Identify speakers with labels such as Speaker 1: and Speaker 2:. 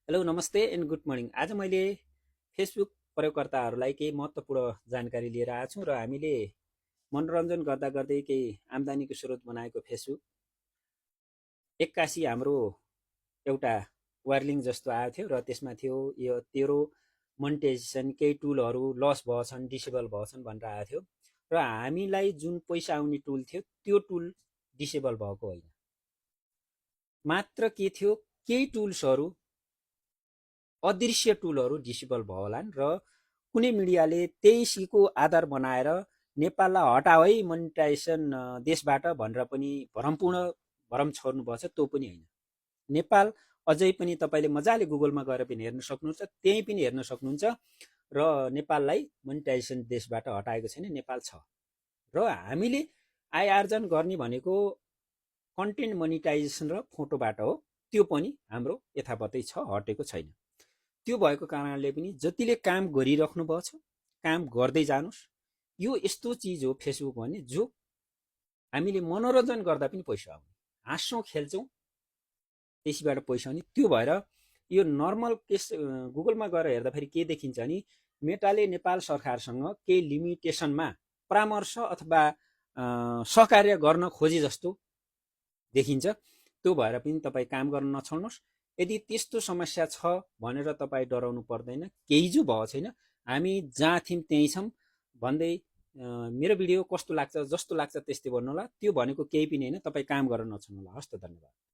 Speaker 1: Hello नमस्ते and good morning. आज मैले फेसबुक प्रयोगकर्ताहरूलाई केही महत्त्वपूर्ण जानकारी लिएर आएको छु र हामीले मनोरञ्जन गर्दा गर्दै केही आम्दानीको स्रोत बनाएको फेसबुक एक्कासी हाम्रो एउटा वार्लिङ जस्तो आएको थियो र त्यसमा थियो यो तेरो मोनिटाइजेसन केही टुलहरू लस भएछन् डिसेबल भएछन् भनेर आएको थियो र हामीलाई जुन पैसा आउने टुल थियो त्यो टुल डिसेबल भएको होइन, मात्र के थियो केही टुल्सहरू अदृश्य टुलहरू डिसेबल भयो होलान् र कुनै मिडियाले त्यहीको आधार बनाएर नेपाललाई हटाओ है मोनिटाइजेसन देशबाट भनेर पनि भरम छोड्नुभएको छ। त्यो पनि होइन, नेपाल अझै पनि तपाईँले मजाले गुगलमा गएर पनि हेर्न सक्नुहुन्छ, त्यही पनि हेर्न सक्नुहुन्छ र नेपाललाई मोनिटाइजेसन देशबाट हटाएको छैन, नेपाल छ। र हामीले आय आर्जन गर्ने भनेको कन्टेन्ट मोनिटाइजेसन र फोटोबाट हो, त्यो पनि हाम्रो यथावतै छ, हटेको छैन। त्यो भएको कारणले पनि जतिले काम गरिराख्नु भएको छ काम गर्दै जानुस्। यो यस्तो चिज हो फेसबुक भन्ने, जो हामीले मनोरञ्जन गर्दा पनि पैसा आउने, हाँस्छौँ खेल्छौँ त्यसैबाट पैसा आउने। त्यो भएर यो नर्मल केस गुगलमा गएर हेर्दा फेरि के देखिन्छ भने मेटाले नेपाल सरकारसँग केही लिमिटेसनमा परामर्श अथवा सहकार्य गर्न खोजे जस्तो देखिन्छ। त्यो भएर पनि तपाईँ काम गर्न नछोड्नुहोस्। यदि त्यस्तो समस्या छ भनेर तपाईँ डराउनु पर्दैन, केही जो भएको छैन, हामी जहाँ थियौँ त्यहीँ छौँ भन्दै मेरो भिडियो कस्तो लाग्छ जस्तो लाग्छ त्यस्तै भन्नु होला। त्यो भनेको केही पनि होइन, तपाईँ काम गर्न नछोड्नु होला। हस् त, धन्यवाद।